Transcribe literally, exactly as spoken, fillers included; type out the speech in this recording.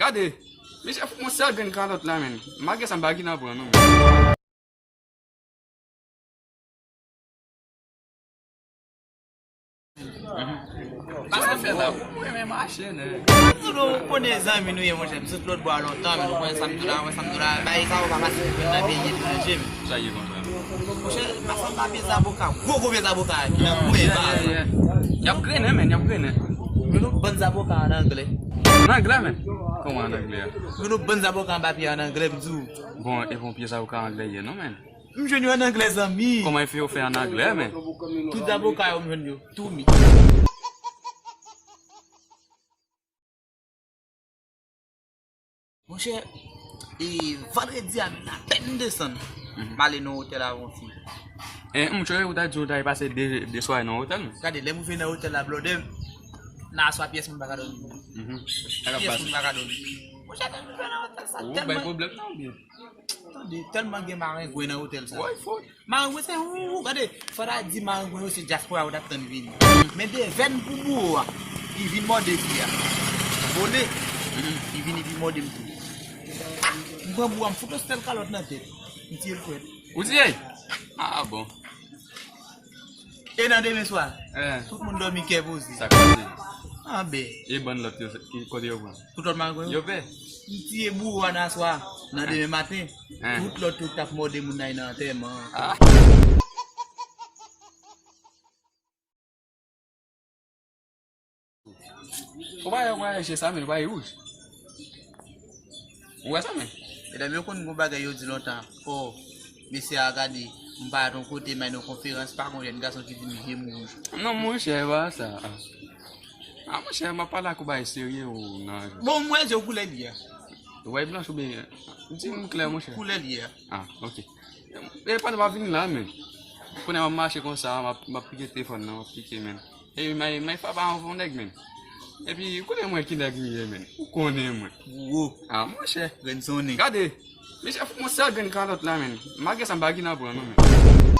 Gade, mesye fout m yon sèl grenn kalòt la, menn. Malgre sa, m pa gen nan pran, non, menn. Sa w fè la? Ou renmen mache, nèg. Ou konnen zanmi nou ye, monchè. M sot lòt bò a lontan, men ou konnen sa m di w la, wè sa m di w la. Bagay sa yo pa fasil pou jwenn nan peyi etranje, men. Sa ye konsa? Monchè, masanm pa pye zaboka, gwo gwo pye zaboka ki nan kwen ba. Y ap grennen, menn, y ap grennen. Gen yon bann zaboka an anglè. An anglè, menn? Kòman an anglè? Gen yon bann zaboka anba pye an anglè, m di w. Bon, e bon pye zaboka anglè ye, non, menn? M jwenn yo an anglè, zanmi. Kòman e fè yo fè an anglè, menn? Tout zaboka yo, m jwenn yo. Tou mi. Monchè, e vandredi a, m apèn desann. M ale nan otèl avè yon fi. E, monchè, ou ta di ou ta pase de, de sware nan otèl, menn? Gade, lè m rive nan otèl la, blòdè, nan aswè a pyès moun pa ka dòmi. Pyès moun pa ka dòmi. Monchè, lè m rive nan otèl sa, tèlman bay pwoblèm nan, oubyen? Tande, tèlman gen marengwen nan otèl sa. Woy, fò. Marengwen se ou, ou, gade, fò ta di marengwen yo se dyaspora yo t ap tann vini. Men devèn pou bouro a, li vin mòde fi a. Vole, li vin, li vin mòde m tou. M pran bouro a, m fout yon sèl kalòt nan tèt. M tiye l frèt. Ou tiye? Ah, bon. E nan demen swa, tout moun dòmi kè poze. Sa k pase? Anben. E bann lòt yo, ki kote yo pran? Tout lòt marengwen yo? Yo pè. M tiye bouro a nan aswè a, nan demen maten, tout lòt yo t ap mòde moun nan nan antèman. Ou pa wè, ou pa wè je sa, menn, ou pa wè wouj. Ou wè sa, menn? Medam yo konn gon bagay yo di lontan. Oh, mesye a gade, m parèt yon kote, m al nan yon konferans, pa gon jèn gason ki di m je m wouj. Non, monchè, e pa sa. Ah, monchè, m ap pale ak ou bagay serye ou nan. Bon, m wè je w koulè l ye a. Ou wè blanch oubyen? Di m klè, monchè. Koulè l ye a. Ah, ok. E pandan m ap vini la, menn. Kounye a m ap mache konsa, m ap, m ap pike telefòn nan, m ap pike, menn. E may, may fapa anvan nèg, menn. Epi, ou konnen mwen ki nèg m ye, menn. Ou konnen mwen. Gwo. Ah, monchè. Grenn sonnen. Gade, mesye fout m yon sèl grenn kalòt la, menn. Malgre sa, m pa gen nan pran, non, menn.